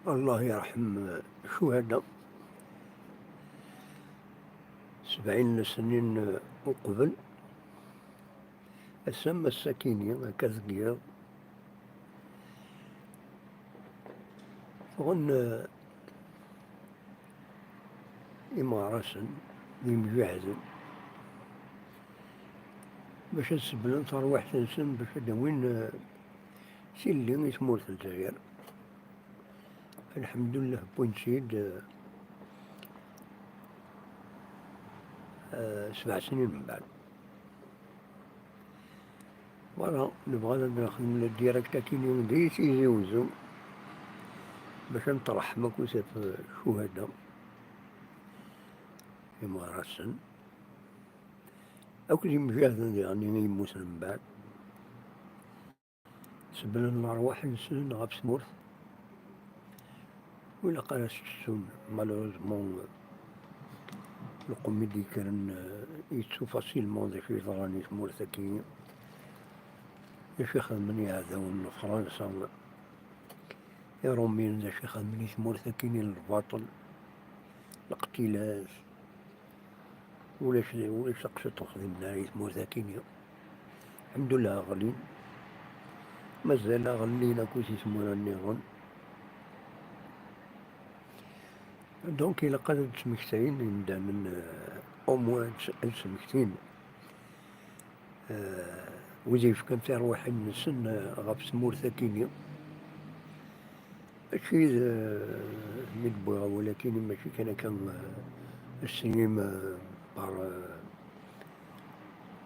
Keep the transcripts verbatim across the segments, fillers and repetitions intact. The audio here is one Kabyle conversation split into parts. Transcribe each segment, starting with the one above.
Allah yerḥem ccuhada. Sebɛin n snin uqbel, ass-a Mass Akini, akka deg yiḍ, ffɣen, eh, imeɣrasen d yimjahden bac ad seblen tarwiḥt-nsen, bac ad d-awin, eh, tilelli i tmurt n Lezzayer. Lḥemdullah, wwin-tt-id, eh, eh, sebɛ snin mbeɛd. Voilà, nebɣa ad nexdem le direct akini di Tizi Uzzu, bac ad netreḥm akk s at ccuhada, imeɣrasen, akk d imjahden diɣen i yemmuten mbeɛd. Seblen lerwaḥ-nsen ɣef tmurt. Ur ilaq ara s-ttessun, malheureusement, lqum i d-yekkren, eh, yettu facilement d acu yeḍran i tmurt-agi. D acu i xedmen yiɛdawen n Fransa, Iṛumyen, d acu i xedmen i tmurt-agi n lbaṭel, leqtilat, ulac, ulac taqsiṭ ur xdimen ara i tmurt-agi. Lḥemdullah, ɣlin. Mazal ɣellin akked si tmura nniḍen. Donc, ilaq ad d-smektayen imdanen, euh, au moins ad d-smektin, euh, wid yefkan tirwiḥin-nsen, euh, ɣef tmurt akini. Mačči d, euh, mi d-wwiɣ awal akini, mačči kan akka, euh, assinim, euh, par, euh,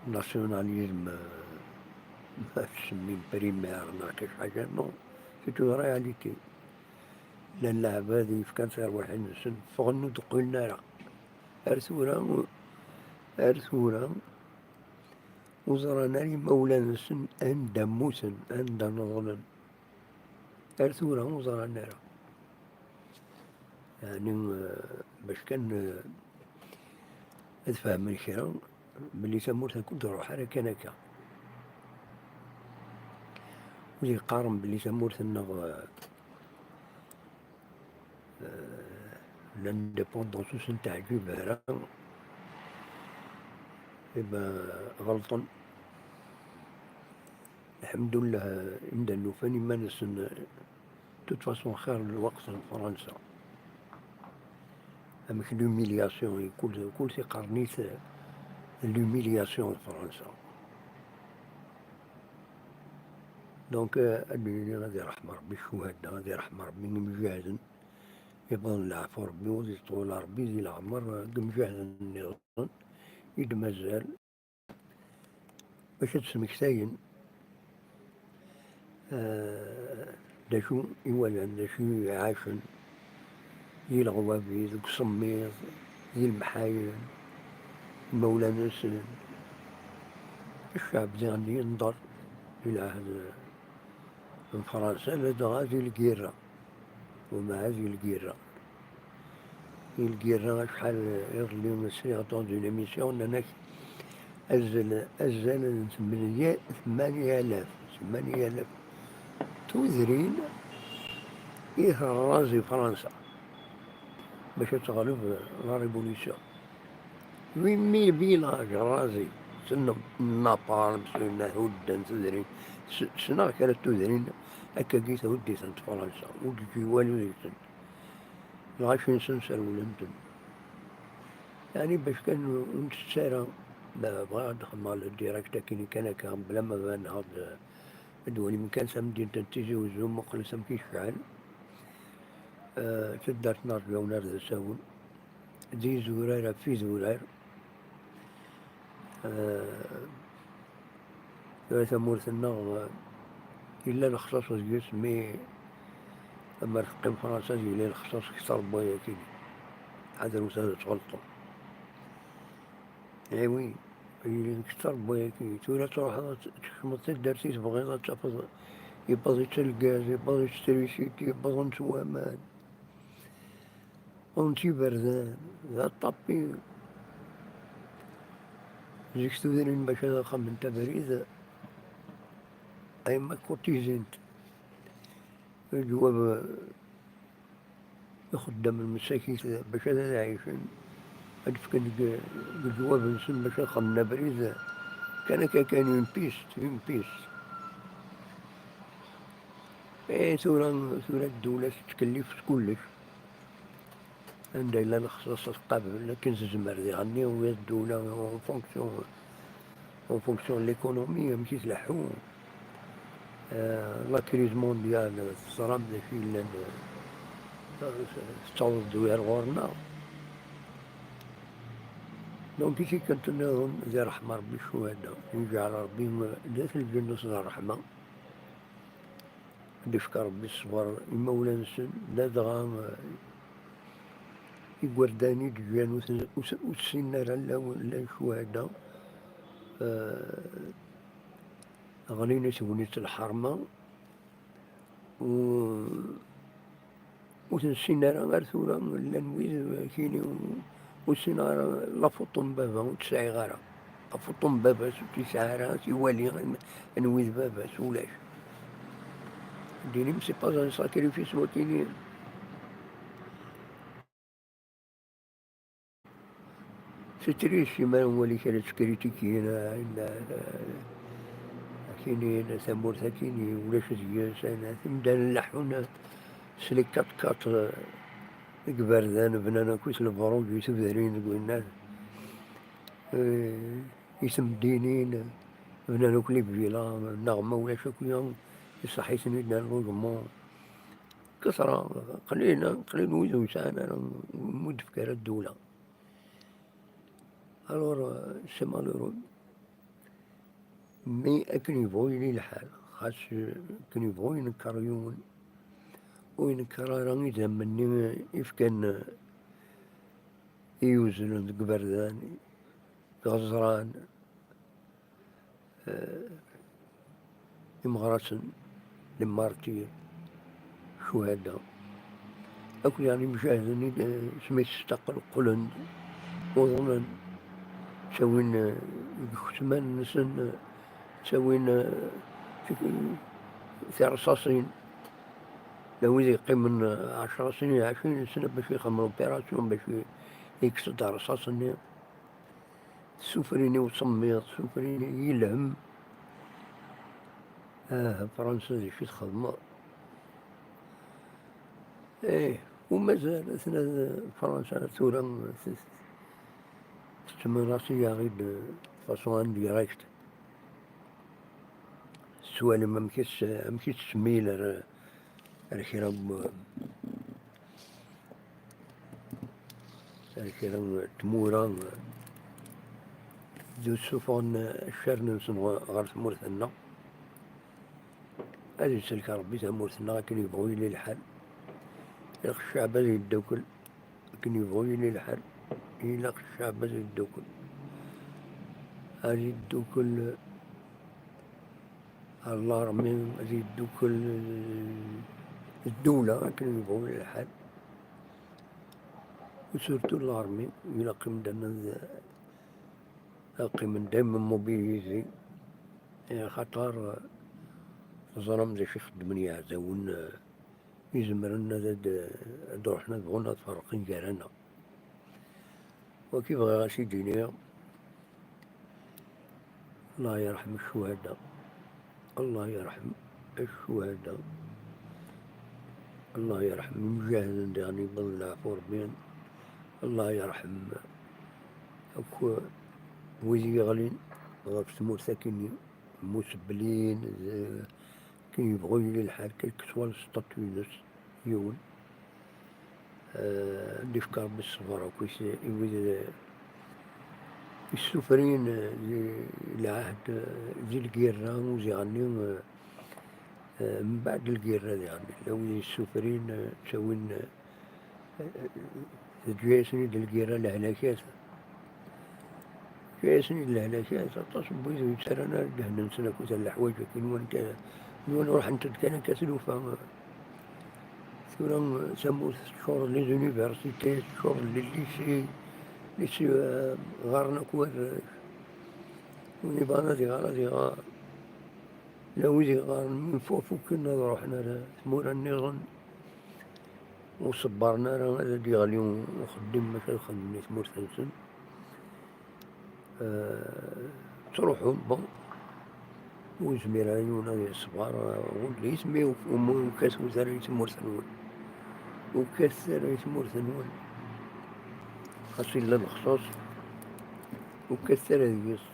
nationalisme, euh, ma tsemmin primaire neɣ kra ḥaǧa, non, c'est une réalité. Llan leɛbad yefkan tirwiḥin-nsen, ffɣen ur d-qqilen ara. Ar tura, ar tura, ur ẓran ara imawlan-nsen anda mmuten, anda neḍlen. Ar tura, ur ẓran ara. Yeɛni, eh, bac kan, eh, ad fehmen kra, belli tamurt akk ur d-ruḥ ara kan akka. Wid yeqqaren belli tamurt-nneɣ, eh, eh, l'indépendance ur sen-teɛǧib ara, eh ben, ɣelṭen. Lḥemdullah, imdanen ufan iman-nsen, de toute façon, xir lweqt n Fransa. Amek l'humiliation, kul, kul tiqernit, l'humiliation n Fransa. Donc, euh, ad nini ad iṛḥem Ṛebbi ccuhada, ad iṛḥem Ṛebbi imjahden, iwweḍen leɛfu Ṛebbi, ur iṭṭul Ṛebbi di leɛmer, euh, n imjahden nniḍen i d-mazal. Bac ad d-smektayen, eh, d acu i walan, d acu i ɛacen di leɣwabi, deg usemmiḍ, di lemḥayen, imawlan-nsen. Ccɛeb diɣen yenḍer di lɛehd n Fransa, ladɣa di lgirra. Umɛad di lgirra. Di lgirra, acḥal iḍelli sliɣ dans une émission, nnan-ak azal, azal n tmenya, tmanya alaf, tmanya alaf tudrin i terreẓ i Fransa bac ad teɣleb la révolution. Huit mille villages rasés, s napalm, s hudden tudrin, s-, ssneɣ kra n tudrin, akkagi thuddi-tent Fransa, ur d-teǧǧi walu deg-sen. Lɣaci-nsen srewlen-ten. Yeɛni bac kan ur ntett ara, ma bɣiɣ ad xedmeɣ le direct akkin kan akka, bla ma baneɣ-d, ad d-twalim kan tamdint n Tizi Uzzu, muqlet amek i tecɛel. Eh, taddart n Rǧaw n Ardasawen, d izurar ɣef izurar. Eh, tura tamurt-nneɣ, eh, yella lexṣaṣ deg-s, mi amer teqqim Fransa, ad yili lexṣaṣ kter n wayagi. Ḥadret ad tɣelṭem. Eh oui, yili kter n wayagi. Tura truḥeḍ ad tkecmeḍ taddart i tebɣiḍ, ad tafeḍ yewweḍ-itt lgaz, yewweḍ-itt trisiti, yewweḍ-itt waman. Ur nett iberdan, d aṭapi. Zik tudrin bac ad xedment abrid, ay ma kutizint. Leǧwab, ixeddam lmessakit bac ad ɛicen, ad d-fken deg, deg leǧwab-nsen bac ad xedmen abrid, kan akka kan, une piste, une piste. Eh, tura, tura ddula tettkellif s kullec. Anda yella lexṣaṣ ad tqabel, akken tezmer diɣenni, u ddula en fonction, en fonction de l'économie, amek i tleḥḥu. Eh, la crise mondiale, teẓram d acu yellan, eh, tettaweḍ-d ɣer ɣur-neɣ. Donc, i tikkelt nniḍen, di ṛṛeḥma Ṛebbi ccuhada, iǧɛel Ṛebbi d at lǧennet d ṛṛeḥma. Ad d-ifk Ṛebbi ṣṣber i imawlan-nsen, ladɣa, eh, igerdan i d-ǧǧan ur ten-, ur s-, ur ssinen ara llan, llan ccuhada, eh, ɣlin i tegnit n lḥerma, u-, ur ten-ssinen ara ar tura, llan wid, eh, kini, ur ssinen ara la photo n baba, ur tt-sɛiɣ ara. La photo n baba-s ur tt-yesɛi ara, ad t-iwali, anwi d baba-s, ulac. Dinim, c'est pas un sacrifice, wakini. C'est triste, ma nwali kra n tcritikin, eh, eh, akini, tamurt akini, ulac deg-s, eh, imdanen leḥḥun s les quatre quatre, eh, deg iberdan, bnan akk s lebruǧ, i tudrin, deg winna, eh, i temdinin, bnan akk les villas, neɣ ma ulac akk, iṣaḥ-iten-id logement. Keṣra, qlil, qlil wid ur sɛan ara, ur d-tefk ara ddula. Alors, euh, c'est malheureux. Mais akken yebɣu yili lḥal, xas, euh, akken yebɣu yenker yiwen, ur yenker ara idammen-nni i fkan, euh, i yuzlen deg iberdan, deg iɣeẓran, eh, imeɣrasen, les martyrs, ccuhada, akked yeɛni imjahden i d-, eh, asmi testaqel, qqlen-d, uḍnen, ttawin, eh, deg iketman-nsen, eh, ttawin, eh, tik-, tirṣaṣin. La wid yeqqimen, eh, ɛecra snin, ɛecrin sna bac ixdem l'opération, bac i-, yekkes-d rṣaṣ-nni. Sufrin i usemmiḍ, sufrin i yilhem. Ah, Fransa d acu i txedmeḍ? Eh, u mazal, atna d Fransa tura, t-, tettmenasi-yaɣ-id, eh, façon indirecte. Tettwalim amek i s-, amek i tettmil ar, ar kra n, ar kra n tmura, d ussuffɣen accaren-nsen ɣer tmurt-nneɣ. Ad isellek Ṛebbi tamurt-nneɣ akken yebɣu yili lḥal. Ilaq cceɛb ad yeddakel akken yebɣu yili lḥal. Ilaq cceɛb ad yeddakel. Ad yeddakel. L'armée, ad yeddukel, eh, ddula akken yebɣu lḥal. U surtout l'armée, ilaq imdanen ad, ad qqimen dayma mobilisés, eh, xaṭer, eh, teẓram d acu i xeddmen yiɛdawen, eh, izemren ad, ad, ad d-ruḥen ad bɣun ad ferqen gar-aneɣ. Wagi bɣiɣ ad s-id-iniɣ, Allah yerḥem ccuhada. Allah yerḥem ccuhada. Allah yerḥem imjahden diɣen, iwweḍ leɛfu Ṛebbi. Allah yerḥem akk wid yeɣlin ɣef tmurt akkenni, musebbelin, d, akken yebɣu yili lḥal, quel que soit le statut-ines, yiwen. Eh, ad d-ifk Ṛebbi ṣṣber akk i s-, i wid, eh, yessufrin, eh, di lɛahd, eh, di lgirra, u ziɣenni, eh, eh, mbeɛd lgirra diɣenni. Llan wid yessufrin, eh, ttawin, eh, eh, teǧǧa-yasen-id lgirra lehlakat. Teǧǧa-yasen-id lehlakat, aṭas n wid ur yettarran ara ddehn-nsen akked leḥwayeǧ akken, nwan kan, nwan ruḥent-d kan akka tlufa. Tura tamurt teččur, les universités teččur, les lycées, lycée, eh, ɣaren akk warrac. Win ibɣan ad iɣer, ad iɣer. Llan wid iɣaren, une fois fukken, ad ruḥen ar tmura nniḍen. ur ṣebbren ara ad d-yeɣli uxeddim, maca ad xedmen i tmurt-nsen. Eh, ttruḥun, bon, ur yezmir ara yiwen ad yeṣber, eh, ɣullit, mi ur, ur, ur kkatet ara i tmurt-nwen. Ur kkatet ara i tmurt-nwen. Xas yella lexṣaṣ, ur kkatet ara deg-s.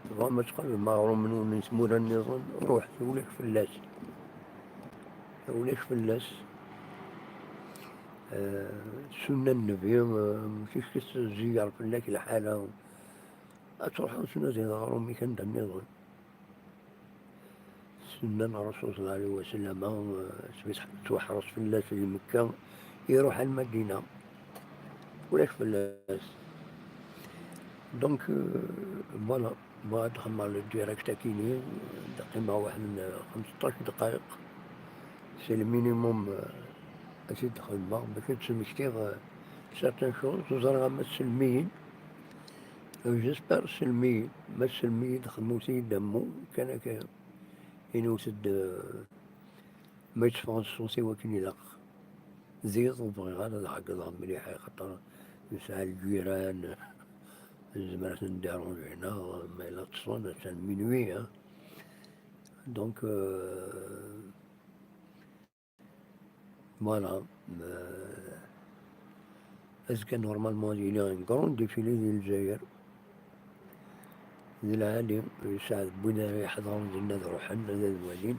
Tebɣam ad teqqlem aɣrum-nwen i tmura nniḍen, ruḥet, ulac fell-as. Ulac fell-as. Eh, ssunna n Nnbi, eh, mačči kečč tezziger fell-ak lḥala. Ad truḥeḍ ad tnadiḍ aɣrum-ik anda nniḍen. Ssunna n Ṛṛasul ṣalla Llahu ɛalayhi wa sallam, eh, tettwaḥ-, tettwaḥreṣ fell-as di Mekka, iruḥ ar Lmadina. Ulac fell-as. Donc, euh, voilà, bɣiɣ ad xedmeɣ le direct akini, ad qqimeɣ waḥed n xmesṭac dqayeq, c'est le minimum, euh, ad t-id-xedmeɣ, bac ad d-smektiɣ, euh, certaines choses, ur ẓriɣ ma tselmem-iyi-d. Euh, j'espère tselmem-iyi-d, ma tselmem-iyi-d, xedmet-iyi-d ammu, kan akka inut-d, euh, ma yetteffeɣ-d ṣṣut-iw akken ilaq. Ziɣ ur bɣiɣ ara ad ɛeggḍeɣ mliḥ, axaṭer nesɛa lǧiran, nezmer ad ten-ndirunjineɣ, ma yella ṭṭsen, attan minuit, hein. Donc, euh, voilà, euh, azekka, normalement, ad yili un grand défilé di Lezzayer. D lɛali, yesɛa d win ara iḥeḍren dinna ad ruḥen, ad, ad walin.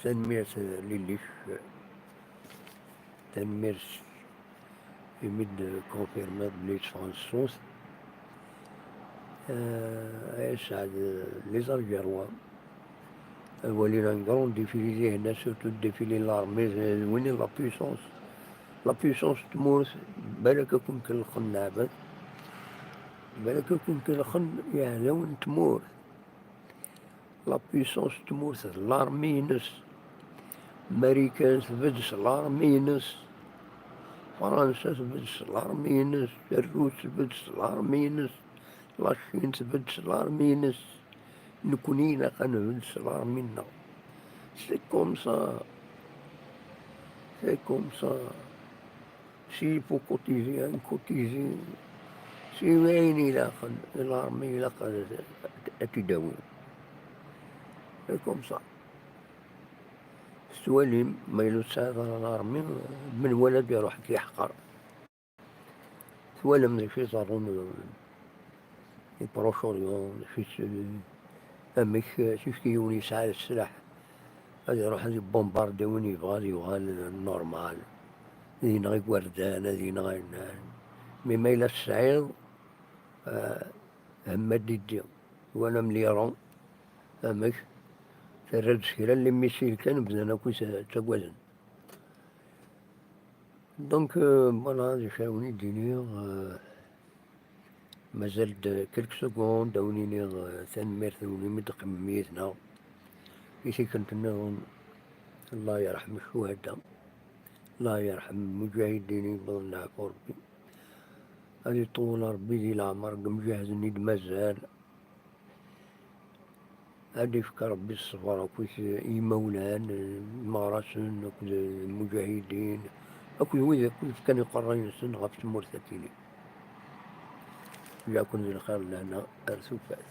Tanemmirt, eh, Lilif. Tanemmirt imi d-confirmiḍ belli yetteffeɣ ṣṣut. Eh, ay yesɛa d les Algérois. Ad walin un grand défilé dihinna, surtout le défilé n l'armée, d win i la puissance. La puissance n tmurt, balak ad ken-kellxen leɛbad. Balak ad ken-kellxen yeɛdawen n tmurt. La puissance n tmurt d l'armée-ines. Marikan tbedd s l'armée-ines. Fransa tbedd s l'armée-ines. Rrus tbedd s l'armée-ines. La Chine tbedd s l'armée-ines. Nekkni ilaq ad nbedd s l'armée-nneɣ. C'est comme ça. C'est comme ça. S'il faut cotiser, ad ncotiser. Si ayen ilaqen, l'armée ilaq ad, ad t-id-awin. C'est comme ça. Tettwalim, ma yella ur tesɛiḍ ara l'armée, menwala ad iruḥ ad k-yeḥqer. Twalam d acu i ḍerrun, euh, i Proche-Orient, d acu i s-, amek, euh, ticki yiwen yesɛa sslaḥ, ad iruḥ ad ibumbardi win yebɣa ad yuɣal normal, ad yenɣ igerdan, ad yenɣ ayen. Mi ma yella tesɛiḍ, euh, hemma diddi, twalam l'Iran, amek, terra-d s kra n les missiles kan, bdan akk ttagaden. Donc, euh, voilà, d acu ara wen-id-iniɣ, euh, mazal-d quelques secondes, ad wen-iniɣ, euh, tanemmirt-nwen imi d-teqqimem yid-neɣ. I tikkelt nniḍen, Allah yerḥem ccuhada, Allah yerḥem lmuǧahidin, yewweḍ leɛfu Rebbi. Ad iṭewwel Rebbi di leɛmer deg imǧahed-nni d-mazal. Ad ifk Rebbi ṣṣber akked imawlan, imeɣrasen, akked lmuǧahidin, akked wid akk yefkan iqerray-nsen ɣef tmurt akini. Ǧǧaken di lxir d lehna ar tufat.